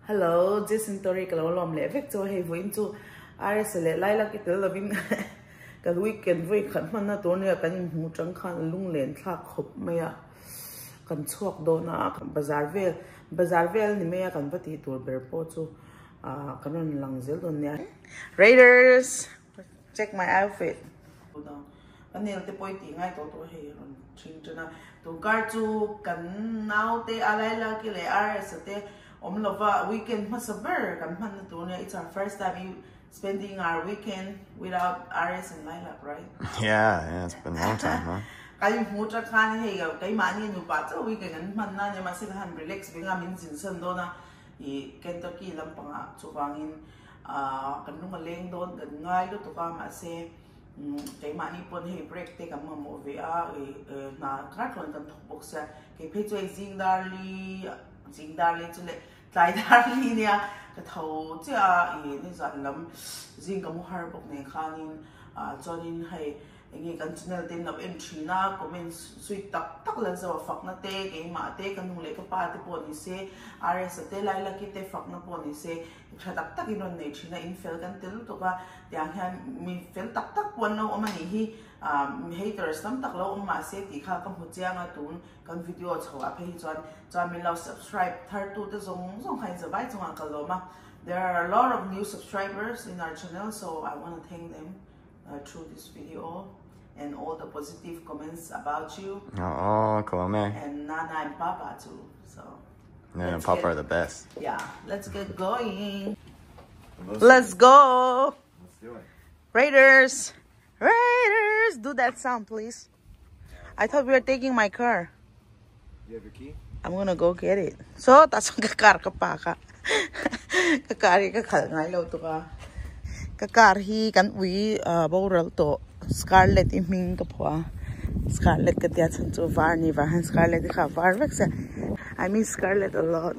Hello Jason Tori ka lo lawm leh vek chu hei vawiin chu RS leh Lilac i tel lovin kan weekend vawi khat hmanna tur nia kan inhmu tang khan a lunglen thlak khawp mai a kan chhuak dawn a bazar vel bazar vel ni mai a kan va tih tur ber pawh chu ah kan rawn lang zel dawn nia Raiders check my outfit ka nail te pawh i tih ngai tawh tawh hei a rawn thing tan a tunkar chu kan naute a Lilac leh RS te awm lova weekend hmasa ber kan hmanna tur nia it's our first time you spending our weekend without RS and Lilac right Yeah yeah it's been a long time huh kan inhmu tang khan hei keimahni nupa chauh weekend kan hmanna ania mahse ka han relax ve nga min zin san dawn a i Kentucky lampangah chuvangin ah kan lung a leng dawn kan ngai lutuk a mahse Keimahni pawn hei break te kan mamawh ve a, hna kar tluan kan thawk bawk sia, kei phei chu hei zing dar li, zing dar li chu leh tlai dar li nia ka tho chiah a, ih nizan lam zing ka mu har bawk nen khanin chuanin hei enge kan channel te in lo en thin a, comment sweet tak tak la zo a fakna te keimah te ka nu leh ka pa te pawh ni se, RS-a te Lailaki te fakna pawh ni se. Tha tak tak in rawn nei thin a, in fel kan tel lutuk a, tiang hian mi fel tak tak pawh an lo awm a nih hi, mi haters tam tak lo awm mah se tih kha ka hmu chiang a, tun kan video chho ah phei hi chuan chuan min lo subscribe thar tu te zawng zawng kha in zavai chungah ka lawm a, there are a lot of new subscribers in our channel so I want to thank them through this video and all the positive comments about you. Oh, ka lawm e. And Nana and Papa too, so. Nana and Papa are the best. Yeah, let's get going. Let's go. Let's do it. Raiders. Raiders. Do that sound, please. I thought we were taking my car. You have your key? I'm gonna go get it. So, tas ka car ka pa ka. Ka car hi ka khal ngai lo tu ka. Ka car hi kan ui boral to Scarlett i hming ka phuah a. Scarlett ka tia chhan chu var ni vang hian Scarlett hi kha var vek se. I miss Scarlett a lot.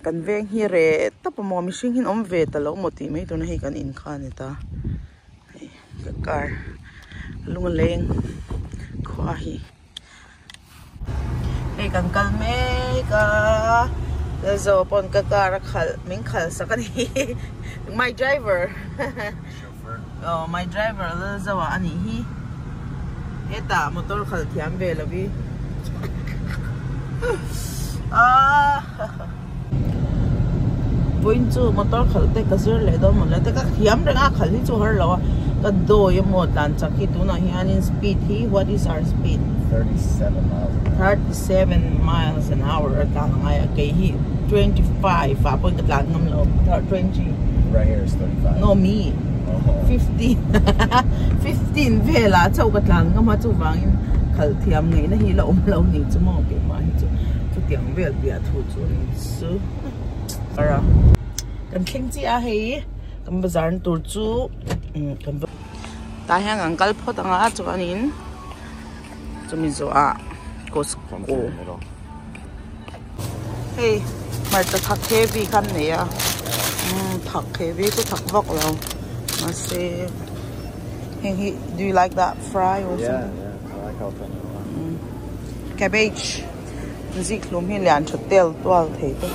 Kan veng hi reh tawp a maw mihring hi an awm ve ta lo maw tih mai tuna hei kan in kha a ni ta. Hei ka car lung a leng khua hi. Hei kan kal mek a Lalzo pawn ka car a khalh min khalh sak a ni my driver aw my driver Lalzo ah a nih hi hetah motor khalh thiam ve lo hi ah vawiin chu motor khalh te ka zir leh dawn mawle te ka thiam reng a khalh hi chu har lo a ka dawi emaw tlan chak hi tunah hianin speed hi what is our speed 37 miles an hour 37 miles an hour a tlan a ngai a kei hi 25 ah pawhin ka tlan ngam lo 20 right here is 35 no me 15 15 velah chauh ka tlan ngam a chuvangin khalh thiam ngaihna hi la awm lo ni chu maw keimah hi chu chutiang vel piah thu chu a ni chu ara kan thleng chiah a hei kan bazar na tur chu kan va tah hian kan kal phawt ang a chuanin chumi zawhah Costco hei hmarcha thak heavy kha an nei a umm thak heavy chu thak vak lo mahse heng hi do you like that fry or something yeah yeah I like jalapeno a lot cabbage zik hlum hi lian tha tel tual thei te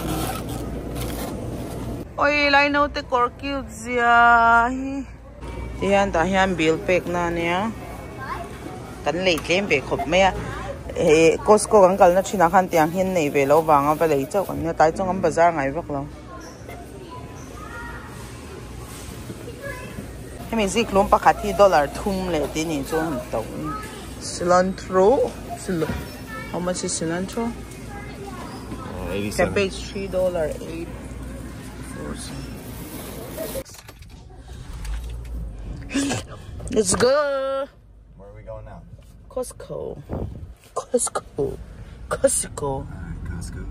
oi lai naute kawr cute zia hi. Tihian tah hian bill pek na ania kan lei tlem ve khawp mai a eh Costco kan kalna thinah khan tiang hian nei ve loh vanga va lei chauh kan nia tlai chuan kan bazar ngai vak lo hemi zikhlum pakhat hi dollar thum leh tih nih chu han to cilantro how much is cilantro cabbage $3 8 4 Let's go. Where are we going now? Costco. Costco. Costco. All right, Costco.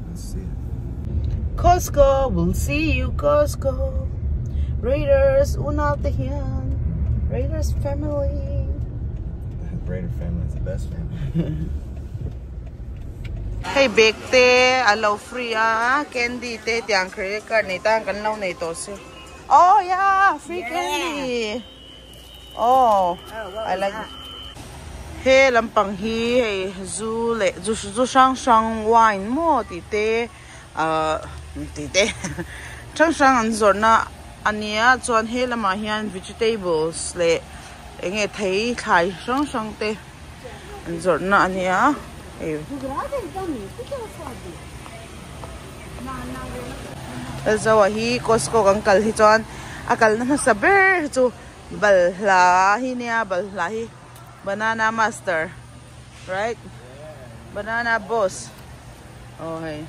Let's see it. Costco. We'll see you, Costco. Raiders, unal tehian. Raiders family. Raider family is the best family. Hei bag te a lo free a candy te tiang credit card nei tan kan lo nei tawh si oh yeah free candy oh I like. He lampang hi hei zu leh zu zu hrang hrang wine maw tih te ahh tih te hrang hrang an zawrhna a nia chuan he lamah hian vegetables leh eng nge thei thlai hrang hrang te an zawrhna a nia hei. Zoa hi Costco kan kal hi chuan a kalna hmasa ber hi chu balhla hi nia balhla hi banana master right banana boss aw hei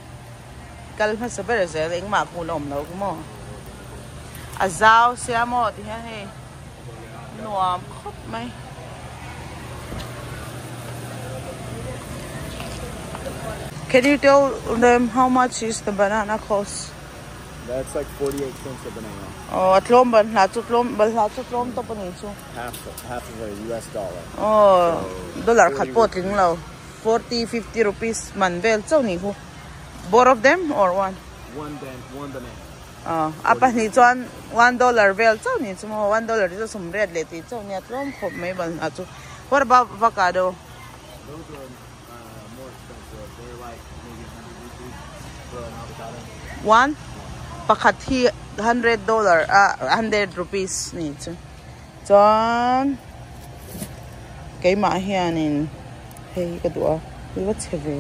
kal hmasa ber zel engmah hmuh la awm lo ka maw a zau sia maw ti hian hei nuam khawp mai. Can you tell them how much is the banana cost? That's like 48 cents a banana. Oh, a tlawm balhla chu tlawm balhla chu tlawm tawp a ni chu. Half half of a US dollar. Oh, dollar khat pawh tling lo. 40 50 rupees man vel chauh ni khu. Both of them or one? One ban one banana. Aw, a pahnih chuan one dollar vel chauh ni chu maw, one dollar chu sum riat leh tih chauh nia tlawm khawp mai balhla chu. What about avocado? Those are uh, more expensive. They're like maybe 100 rupees for an avocado. One? Pakhat hi 100 dollar, 100 rupees ni chu. Chuan keimah hianin hei hi ka duh a, hei va chhe ve.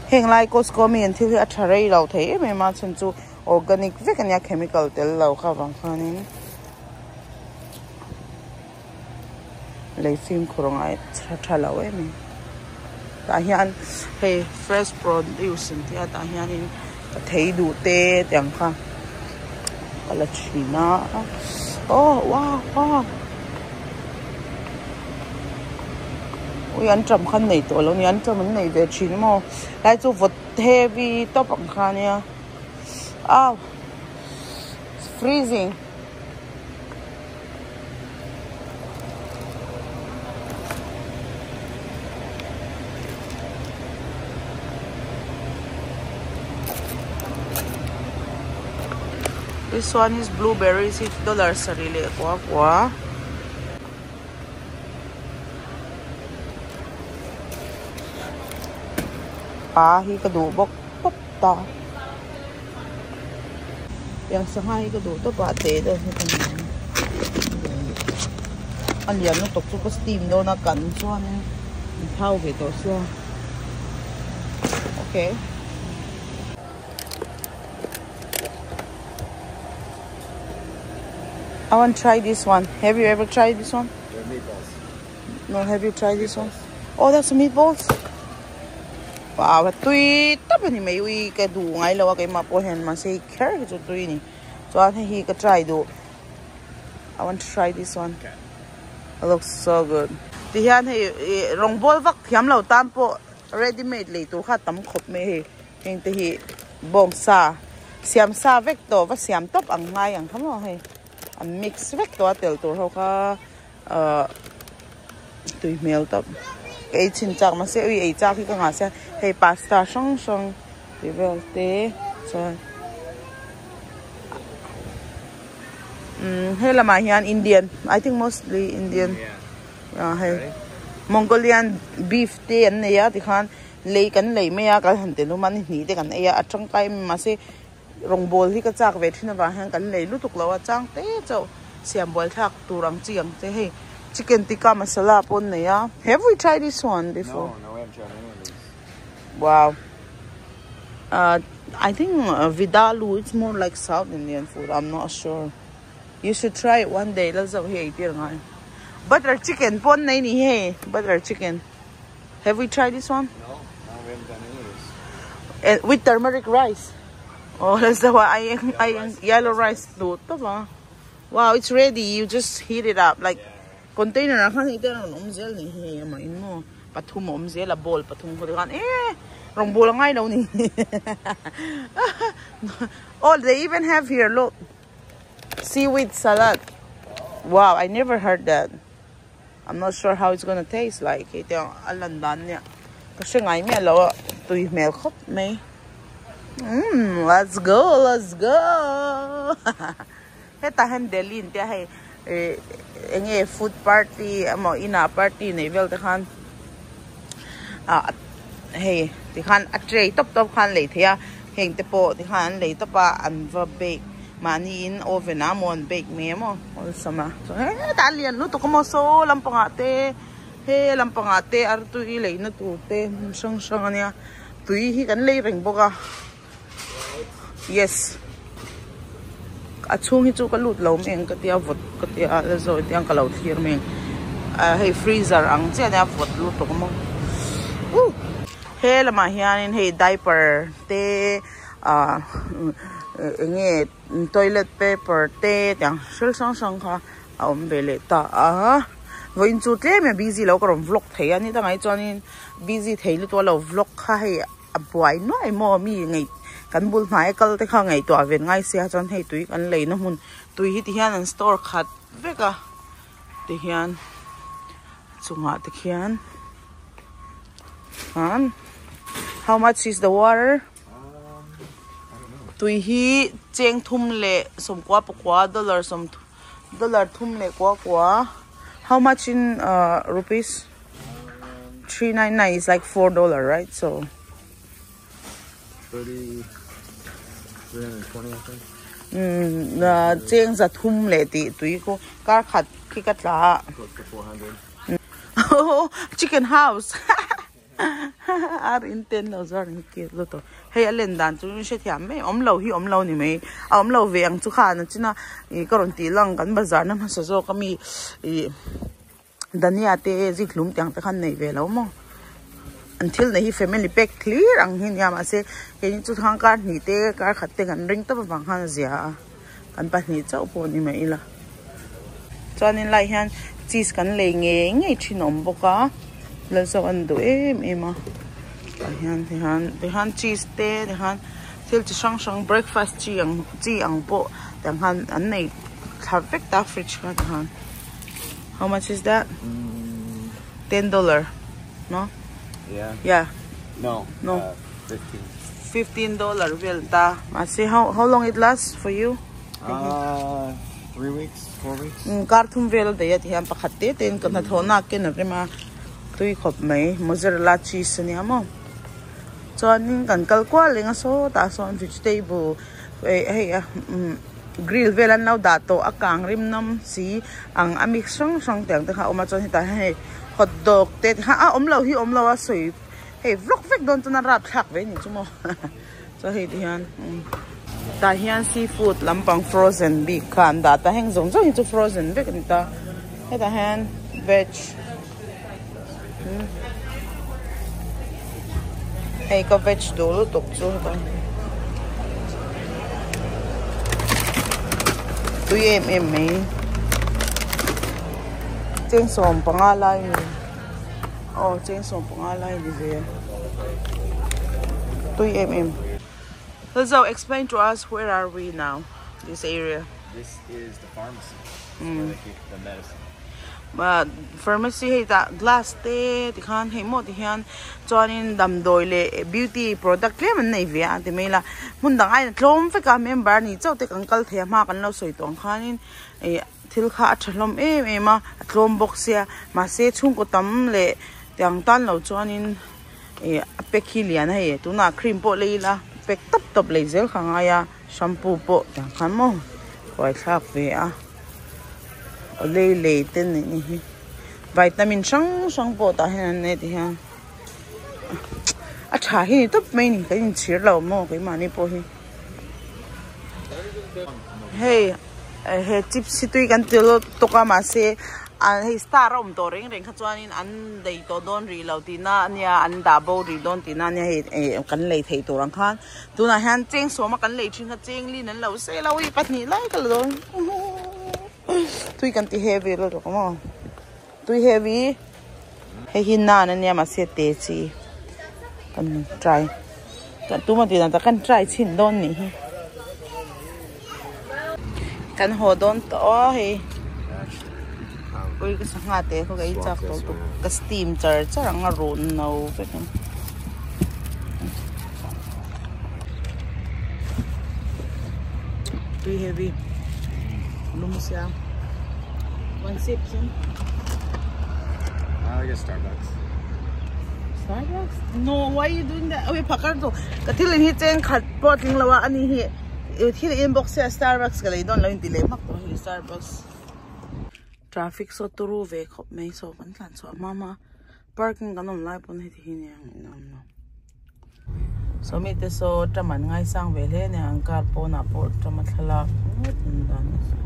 Heng lai Costco mi an thil hi a tha rei lo thei em em a, chhan chu organic vek a nia chemical tel lo kha avang khanin lei fimkhur a ngai tha tha lo em em. Tah hian hei fresh produce an tih a tah hianin ka thei duh te tiang kha ka la thin a aw wow wow ui an ṭam khan nei tawh lo a ni an ṭam an nei ve thin maw lai chu vawt heavy tawp ang kha ania au it's freezing. This one is blueberries hi dollar sarih leh kua kua. Pa hi ka duh bawk tawp ta. Tiang sangha hi ka duh tawp a te deuh hi ka ni ang a lian lutuk chu ka steam dawn a kan chuanin an thau ve tawh sia okay. I want to try this one. Have you ever tried this one? They're meatballs. No, have you tried this one? Oh, that's meatballs. Wow, a tui tap ani mai ui ka duh ngai lo a keimah pawh hian mahse hei kher hi chu tui a ni chuan hei hi ka try duh I want to try this one it looks so good ti hian hei ih rawngbawl vak thiam lo tan pawh ready made lei tur kha a tam khawp mai hei heng te hi bawngsa siam sa vek tawh va siam tawp ang ngai ang kha maw hei an mix vek tawh a tel tur ho kha. Ahh tui hmel tawp ka ei chhin chak mahse ui ei chak hi ka nghah sia hei pasta hrang hrang tih vel te chuan umm he lamah hian indian I think mostly indian ah hei mongolian beef te an nei a tikhan lei kan lei mai a kan han tel awm a ni hnih te kan ei a a tangkai em mahse Rawngbawl hi ka chak ve thin avang hian kan lei lutuk lo a, chang te chauh siam buai thlak tur ang chi ang che hei chicken tikka masala pawh an nei a, have we tried this one before? No, no we haven't tried any of these. Wow. I think Vindaloo it's more like South Indian food I'm not sure. You should try it one day la zauh hi ei tir ngai. Butter chicken pawh an nei ni hei butter chicken. Have we tried this one? No, no, we haven't done any of this. And with turmeric rice. Oh, that's the one. I, I, yellow rice. Wow, it's ready. You just heat it up. Like, yeah. container ah khan hei te rawn awm zel ni hei ama in maw pathum a awm zel a bowl pathum khaw te khan eh rawn bawl a ngai lo ni oh they even have here look seaweed salad wow I never heard that I'm not sure how it's gonna taste like hei te a lan dan nia ka hre ngai miah lo a tui hmel khawp mai umm let's go let's go hetah hian Delhi an tia hei. eng nge food party emaw inah party neih vel te khan ah hei tikhan a tray tawp tawp khan lei thei a heng te pawh tikhan an lei tawp a an va bake mahni in oven ah maw an bake mai emaw awlsam a chuan hetah a lian lutuk a maw saw lampangah te he lampangah te artui leina tur te hmun hrang hrang ania tui hi kan lei reng bawk a. Yes a chhung hi chu ka lut lo mai ang ka tia vawt ka tia la zawi te ang ka lo thlir mai ang ah hei freezer ang chiah ania vawt lutuk a maw uh he lamah hianin hei diaper te ah eng nge toilet paper te tiang thil hrang hrang kha a awm ve leh ta a vawiin chu tlem a busy lo ka rawn vlog thei a ni dangah hi chuanin busy thei lutuk a lo vlog kha hei. A buai nuai maw mi ngaih kan bul hnaia kal te kha ngaihtuah ven ngai sia chuan hei tui kan leina hmun tui hi ti hian an store khat vek a ti hian chungah te khian an how much is the water tui hi cheng thum leh sawmkua pakua dollar sawm dollar thum leh kua kua how much in ah rupees. 399 is like 4 dollar right so 30 320 I think mm uh, cheng za thum le ti tui ko kar khat khi ka tla close to 400 chicken house ar in ten lo zar in ki lo to hei a len dan chu hre thiam mai awm lo hi awm lo ni mai a awm lo ve ang chu khan a china i ka rawn tih lang kan bazar na hmasa zawk ami i Dania te zikhlum tiang te khan nei ve lo maw an thil nei hi family pack hlir ang hi nia mahse keini chu thang kar hnih te kar khat te kan ring tawp avang khan a zia a kan pahnih chauh pawh ni mai ila chuanin lai hian cheese kan lei ngei ngei thin awm bawk a lalzawk an duh em em a tah hian tihian tihian cheese te tihian thil chi hrang hrang breakfast chi ang chi ang pawh tiang khan an nei thla vek ta fridge kha tihian. How much is that? Mm. $10. No? Yeah. Yeah. No. No. Uh, 15. $15 vel ta. Mahse how how long it lasts for you? Uh, 3 weeks, 4 weeks. Mm, kar thum vel dei a ti hian pakhat te te in ka hnathawh na ken a rem a tui khawp mai mozzarella cheese ania maw chuanin kan kal kual eng a sawtah sawn vegetable eh hei a umm Grill vel an lo dah tawh a kang rim nawm si ang a mix hrang hrang te ang te kha a awm a chuan hetah hian hei hot dog te ti kha a awm lo hi awm lo a sawi hei vlog vek dawn chuan a rapthlak ve ni chu maw chuan hei ti hian tah hian seafood lampang frozen bik kha an dah ta heng zawng zawng hi chu frozen vek a ni ta hetah hian veg Hei ka veg duh lutuk chu hetah tui em em mai cheng sawm panga lai a ni aw cheng sawm panga lai a ni ve a tui em em. Lizzo explain to us where are we now this area. This is the pharmacy where they keep the medicine. Pharmacy hei tah glass te tikhan hei maw ti hian chuanin damdawi leh beauty product tlem an nei ve a ti mai la hmun dang aiin a tlawm vek a member ni chauh te kan kal thei a hma kan lo sawi tawh ang khanin ih thil kha a tha hlawm em em a a tlawm bawk sia mahse chhungkaw tam leh tiang tan lo chuanin ih a pack hi lian a hei tunah cream pawh lei ila pack tawp tawp lei zel kha a ngai a. Shampoo pawh tiang khan maw huai thlak ve a aw lei lei te nih ni hi vitamin hrang hrang pawh tah hian an nei ti hian a tha hi ni tawp mai ni kan inchhir lo maw keimahni pawh hi hei he chips hi tui kan ti tawk a mahse ah hei star a awm tawh reng reng kha chuanin an lei tawh dawn rih lo tihna ania an dah bo rih dawn tihna ania hei eh kan lei theih tur ang khan. Tunah hian cheng sawma kan lei thin kha cheng lin an lo sel a ui pahnih lai ka la dawn tui kan ti heavy lutuk a maw tui heavy hei hi nan ania mahse te chi kan try kan tuma tih dan tak kan try chhin dawn nih hi kan haw dawn tawh a hei ui ka sangha te khaw ka ei chak tawh lutuk ka steam char char ang a run no vek ang. Tui heavy lum sia. One sip soon. I guess Starbucks. Starbucks? No, why you doing that? Oi phakar tu. Ka thil in hi cheng khat pawh tling lo a ani hi thil in box sia Starbucks ka lei dawn lo in ti leh hmak tawh hei Starbucks. Traffic saw turu ve khawp mai saw kan tlan chhuah hma hma parking kan awm lai pawn heti hi nia ang in awm lo. Saw mite saw ṭam an ngaisang ve hle nia an car pawnah pawh ṭam a thlalak ngawt an dan nasa.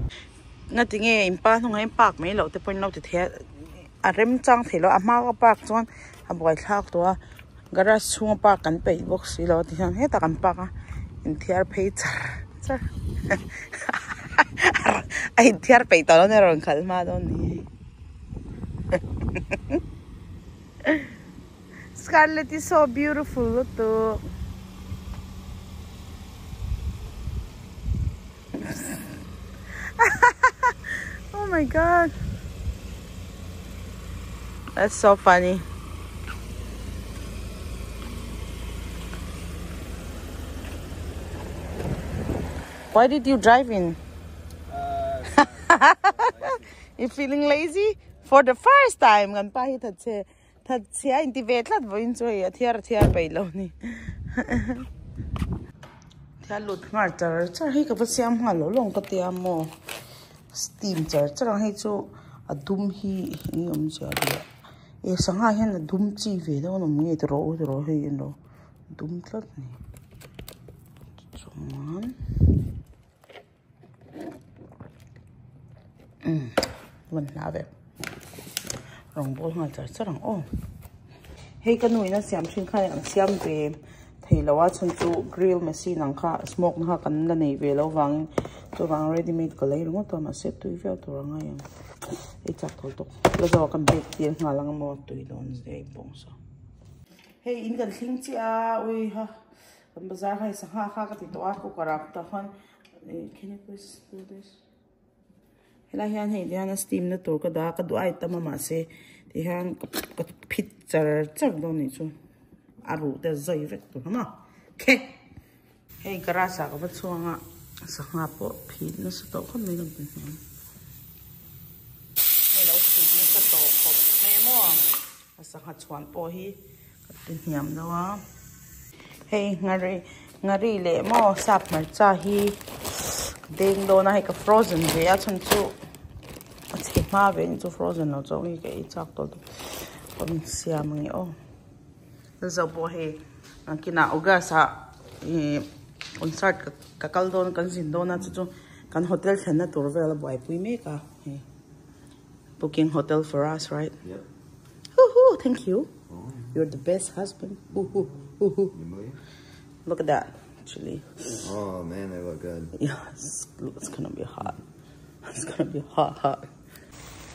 Ngati nge in pa hnungah hian park mai loh te pawhin lo ti thei a a remchang thei lo a hma ka park chuan a buaithlak tawh a garage chhunga park kan peih bawk si lo ti hian hetah kan park a inthiar phei char char a inthiar peih tawh lo nia rawn khalh hma dawn ni hei. Scarlett is so beautiful lutuk. Oh my god. That's so funny. Why did you drive in? You feeling lazy? For the first time kan pa hi that che that chhia in ti ve tlat vawiin chu hei a thiar a thiar peih lo ni thial lut nghal char char hi ka va siam nghal lo lawng ka tia maw steam char char ang hei chu a dum hi eng awm zia ria e sangha hian a dum chi ve dawn awm nge tiraw u tiraw hei ilo dum tlat a ni chuan. Van hna ve rawng bawl nghal char char ang aw hei ka nu in a siam thin kha an siam ve thei lo a chhan chu grill machine ang kha smoke na kha kan la nei ve lo vangin chuvang ready made ka lei ringawt a mahse tui viau tur a ngai ang ei chak tawh tawk la zawk a kan bake tir nghal ang emaw tui dawn zia i pawng saw hei in kan thleng chiah a ui ha kan bazar kha hei sangha kha ka ti tawh a cooker ah tah khan Can you please do this? Helai hian hei hian a steam na tur ka dah a ka duh ai tam a mahse ti hian ka phit char char dawn nih chu a ruh te zawi vek tur a maw khe hei garage ah ka va chhuang a sangha pawh phit nasa tawh khawp mai ka ti hmel hei lo phit nasa tawh khawp mai maw a sangha chhuan pawh hi ka ti hniam deuh a hei nghari nghari leh maw sap hmarcha hi ka deng dawn a hei ka frozen ve a chhan chu a chhe hma ve ang chu frozen lo chu ka ei chak tawh lutuk ka rawn siam ang e aw zo pawh hei kinah august ah ih concert ka kal dawn kan zin dawn a chu chu kan hotel thlenna tur vel a buaipui mek a hei. Booking hotel for us, right? Yep. Woohoo, thank you. Oh, You're the best husband. Woohoo, woohoo. Look at that, chili. Oh man, they look good. Yeah, it's, it's gonna be hot. It's gonna be hot, hot.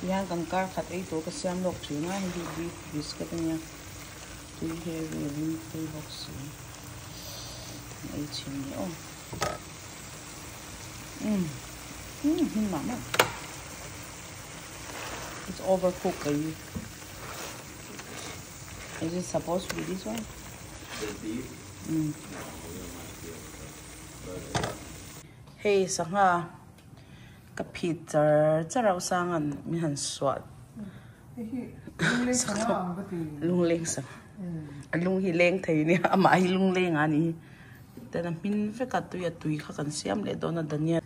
Yan kan kar khat ei tur ka siam lawk thin a hei hi beef biscuit ania tui heavy in tui bawk si ei chhin ni aw umm umm hmin mah mah It's overcooked are you Is it supposed to be this one? The beef? Mm. Hei sangha ka phit char char a usang an min han suah lungleng sangha a lung hi leng thei nia amah hi lungleng a ni ten a hmin vek a tui a tui kha kan siam leh dawn a dania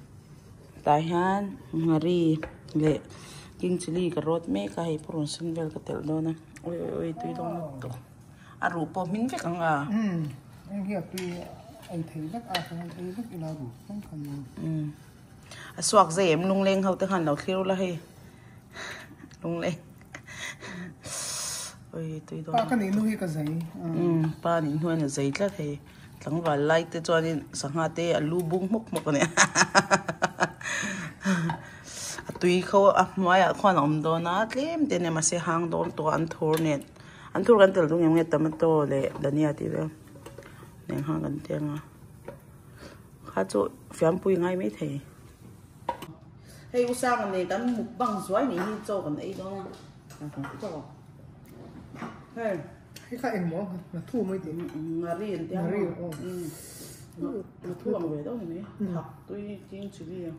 tah hian nghari leh king chilli ka rawt mek a hei purun sen vel ka telh dawn a ui ui ui tui dawn lutuk a ruh pawh hmin vek ang a. A suak zai em lungleng ho te khan lo thlir ula hei lungleng ui tui dawn pa ka nih hnu hi ka zai um pa nih hnu hian a zai tlat hei tlangval lai te chuanin sangha te a lu bung hmawk hmawk a nia a tui kho a hnuaiah khuan a awm dawn a tlem te ania mahse hang dawn tawh a an thur nen an thur kan tel dun em nge tomato leh dhania tih vel nen khan kan teng a. Kha chu fiampui ngai mai thei. Hei u Sanga nen kan mukbang zuai nih hi chaw kan ei dawn a. Chaw. Hei. Hei kha eng maw na thu mai ti. Ngari an tia. Ngari aw. Na thu ang ve deuh ni mai. Thak tui king chili a.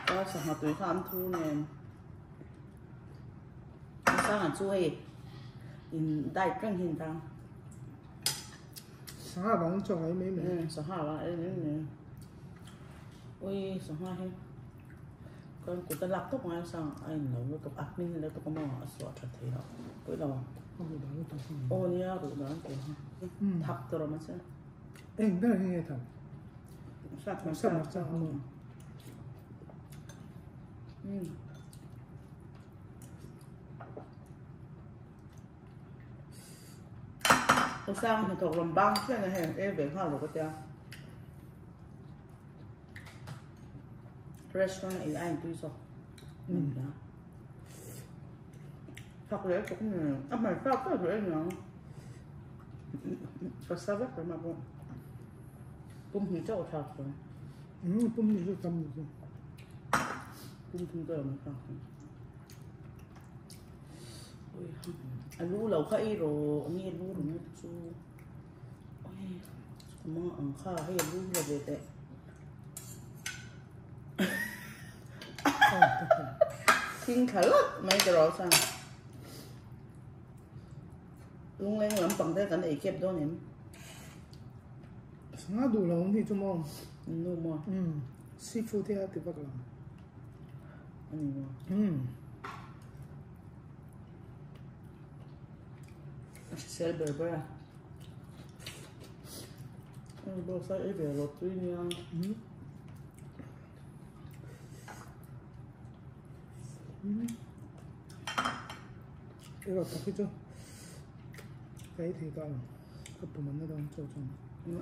Ka sangha tui kha an thu nen. Sanga chu hei in diet reng hi an tang. Sangha vang chaw ei mai mai. Sangha vang ei mai mai. Ui sangha hi kan kut a lak tawp ngai sang a in lo lutuk a hming lutuk a maw a suah tha thei lo pawih lo ang. Aw nia ruh dan tur ha. Thak tur awm a che. Eng ber hi nge thak? Sap Sap hmarcha. Ka sang hnathawk rawn bang chian a hei e ve nghal rawh ka tia. Restaurant ei a intui zawk. Thak leh tuk ni. A hmai chak tak leh aniang. Ka sa vek rema pawh. Pum hnih chauh a thlak chuan. Pum hnih chu tam ni. Pum thum te awm thlak chuan. A lu lo kha ei rawh nge lu ringawt chu ui mang ang kha hei a lu hi la ve teh thing thla lawt mai ka rawh chuan lungleng lampang te kan ei kep dawn em sangha duh lo ni chu maw nu maw seafood hi a ti vak lo ani maw A hrisel ber ber a. Hei bawk sai ei ve rawh tui nia. Ei rawh tak hi chu ka ei thei ta lo. Ka pum an na dawn chaw chuan.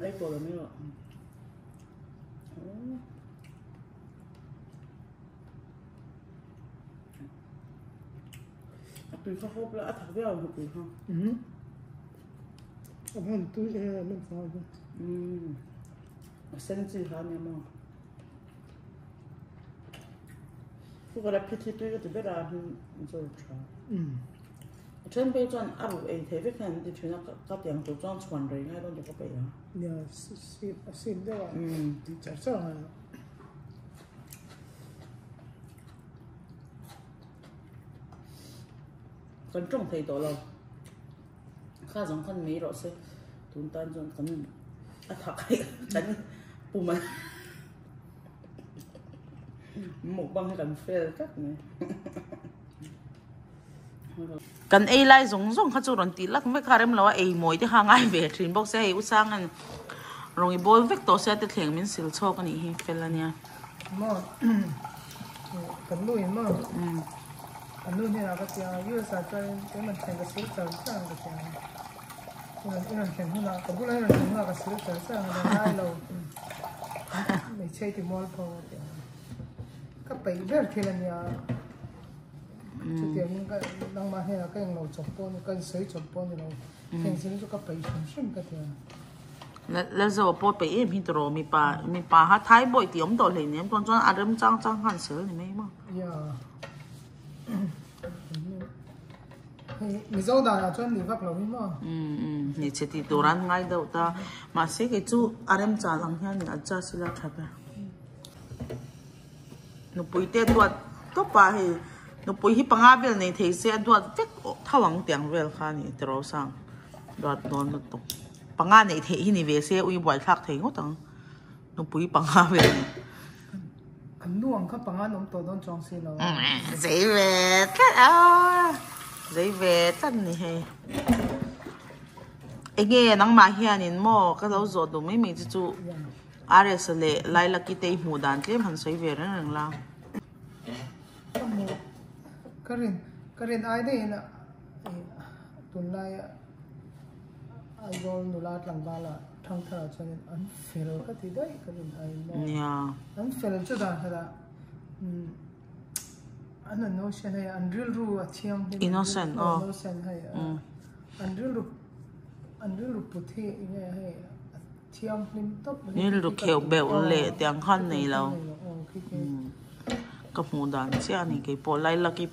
Ei pawh lo mai rawh. A tui kha hawp la, a thak viau ang tui kha. A hman tui e a man chau chu. A sen chi kha ania maw. Cooker a phit hi tui ka ti ber a hmin chaw tha. A then phei chuan a ruh ei thei vek hian an ti thin a, ka tiang tur chuan chhuan rei ngai dawn tih ka peih a. Nia, a sim deuh a, tih char char ngai a. Kan tawng thei tawh lo. Kha zawng khan mai rawh se. Tun tan chuan kan a thak hei kan pum a mukbang hi kan fail tlat mai. Kan ei lai zawng zawng kha chu rawn tih lak vek kha rem lo a, ei mawi te kha ngai ve thin bawk se hei u Sanga'n rawn i bawl vek tawh sia te thleng min sil chhuak a nih hi fel a nia. Maw kan nu in maw kan nu hnenah ka ti a US ah chuan keimah thleng ka sil char char ang ka ti a i rawn thlen hunah ka bulah i rawn thlen hunah ka sil char char ang ka ti a ngai lo hmeichhia i ti mualpho a ti a ka peih ber thil a nia. Chutiangin ka nangmah hnenah ka englo chawp pawh ni ka insawi chawp pawh ni lo heng zir chu ka peih hrim hrim ka ti a. Lalzo pawh peih em hi tawh mipa mipa ha thai bawih tih awm tawh hleinem chuan chuan a rem chang chang khan sel ni mai maw. Yeah. Hei Mizo danah chuan ni vak lo hi maw. Hmeichhe tih tur an ngai deuh ta mahse kei chu a rem chan ang hian in adjust ila tha ber. Nupui te duat tawp a hei nupui hi panga vel nei thei se a duat vek tho ang tiang vel kha a ni tiraw sang duat dawn lutuk panga neih theih hi ni ve se ui buai thlak thei ngawt ang nupui panga vel nei. An nu ang kha panga an awm tawh dawn chuang si lo. Zei ve tlat a zei ve tlat ni hei. Enge nangmah hianin maw ka lo zawh duh mai mai chu chu. RS leh Lilac-i te i hmuh dan tlem han sawi ve reng reng la. Ka hmuh ka rin ka rin ai daihin tunlai Aizawl nula tlangvala thangthar ah chuanin an fel ka ti daih ka rin ai maw. Nia. An fel chu dan khatah an an notion hei an rilru a thianghlim Innocent aw. Innocent hei an rilru an rilru put hi enge hei Rilru kheuh beuh leh tiang khan nei lo. Ka hmuh dan chiah a ni keipawh Lilac-i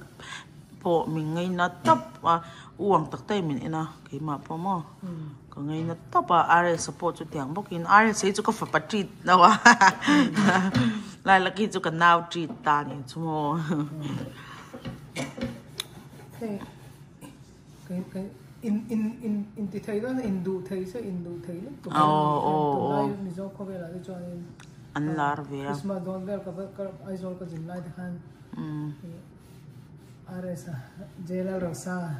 pawh min ngaina tawp a, u ang tak tak in min en a keimah pawh maw ka ngaina tawp a RS-a pawh chu tiang bawkin RS-a hi chu ka fapa treat lo a Lilac-i chu ka nau treat ta a ni chu maw. In in in in ti thei dawn in duh thei se in duh thei lutuk tunlai Mizo khawvelah te chuanin an lar ve a. Christmas dawn vel ka ka Aizawl ka zin lai te khan RS a JLL Rosanga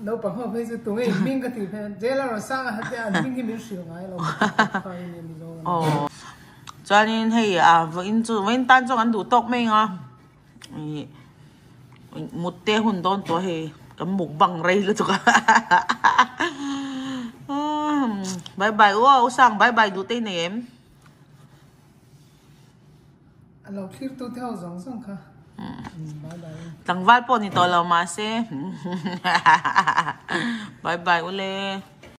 naupang ho phei chu tunge in hming ka tih phei JLL Rosanga ha te an hming hi min hrilh ngai lo kha i nia Mizo lam. Aw chuanin hei a vawiin chu vawiin tan chuan kan duh tawk mai ang a. Ih mut te hun dawn tawh hei kan mukbang rei lutuk a bye bye u aw usang bye bye duh te i nei em? A lo thlir tu te ho zawng zawng kha bye bye u. Tlangval pawh ni tawh lo mahse bye bye u le.